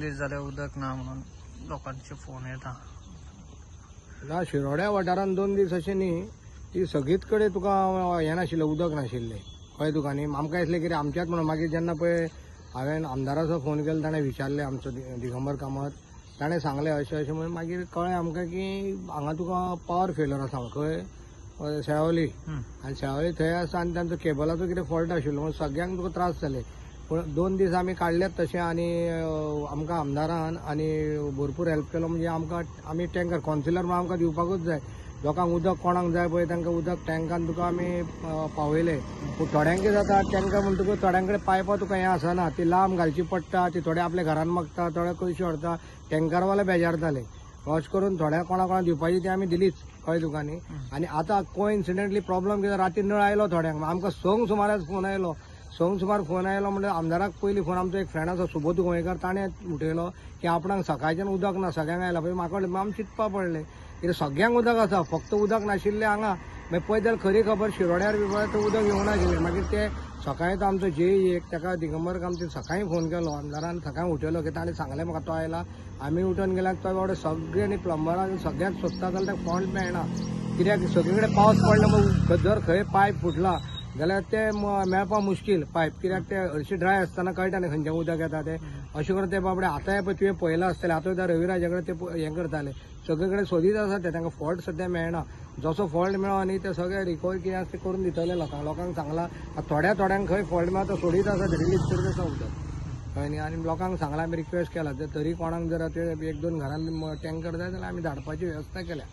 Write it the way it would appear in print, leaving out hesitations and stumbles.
दीस जाले उदक ना म्हणून लोकांचे फोन येता. ना, शिरोड्या वाठारान 2 दीस अशें न्ही ती सगळीच कडेन तुका हें नाशिल्लें, उदक नाशिल्लें, कळ्ळें तुका न्ही. आमकां दिसलें कितें आमच्याच म्हणून. मागीर जेन्ना पळय हांवें आमदाराचो फोन केलो, ताणें विचारलें आमचो दिगंबर कामत, ताणें सांगलें अशें अशें म्हणून. मागीर कळ्ळें आमकां की हांगा तुका पावर फेल्यर आसा खंय सेळावली, आनी सेळावली थंय आसा आनी तांचो केबलाचो कितें फॉल्ट आशिल्लो म्हणून सगळ्यांक तुका त्रास जाले. पूण 2 दीस आमी काडलेच तशें आनी आमकां आमदारान आनी भरपूर हेल्प केलो. म्हणजे आमकां आमी टँकर कौन्सिलर म्हणून आमकां दिवपाकूच जाय लोकांक उदक, कोणाक जाय पळय तांकां उदक टँकान तुका आमी पावयलें. पूण थोड्यांक कितें जाता टँकर म्हणटकूच थोड्यां कडेन पायपां तुका हें आसना, ती लांब घालची पडटा, ती थोडे आपल्या घरान मागता, थोडे पयशे व्हरता, टँकरवाले बेजारताले. अशें करून थोड्या कोणा कोणाक दिवपाची ती आमी दिलीच, कळ्ळें तुका न्ही. आनी आतां कोइन्सिडंटली प्रॉब्लम कितें, राती नळ आयलो थोड्यांक, आमकां 6 सुमाराक फोन आयलो. 6 सुमार फोन आयलो म्हणल्यार आमदाराक पयलीं फोन आमचो एक फ्रेंड आसा सुबोध गोंयकर, ताणें उठयलो की आपणाक सकाळच्यान उदक ना, सगळ्यांक आयला. पळय म्हाका आमी चिंतपा पडलें कितें सगळ्यांक उदक आसा, फक्त उदक नाशिल्लें हांगा. मागीर पळय जाल्यार खरी खबर शिरोड्यार बी पळय उदक येवंक नाशिल्लें. मागीर ते सकाळीं तो आमचो जे एक ताका दिगंबर कामतीन सकाळीं फोन केलो, आमदारान सकाळीं उठयलो की ताणें सांगलें म्हाका तो आयला. आमी उठून गेल्यार तो बाबडो सगळे न्ही प्लंबराक सगळ्याक सोदता जाल्यार ताका फॉल्ट मेळना, कित्याक सगळे कडेन पावस पडलो मग जर खंय पायप फुटला जाल्यार ते मेळपाक मुश्कील पायप, कित्याक ते हरशीं ड्राय आसतना कळटा न्ही खंयच्यान उदक येता ते. अशें करून ते बाबडे आतांय पळय तुवें पळयलां आसतलें, आतां सुद्दां रविराजा कडेन ते हें करताले, सगळे कडेन सोदीत आसा ते, तांकां फॉल्ट सद्या मेळना. जसो फॉल्ट मेळो न्ही ते सगळे रिकवर कितें आसा ते करून दितले लोकांक. लोकांक सांगलां थोड्या थोड्यांक खंय फॉल्ट मेळो तो सोडीत आसा ते, रिलीज करीत आसा उदक, कळ्ळें न्ही. आनी लोकांक सांगलां, आमी रिक्वेस्ट केला, तरी कोणाक जर ते 1-2 घरान टँकर जाय जाल्यार आमी धाडपाची वेवस्था केल्या.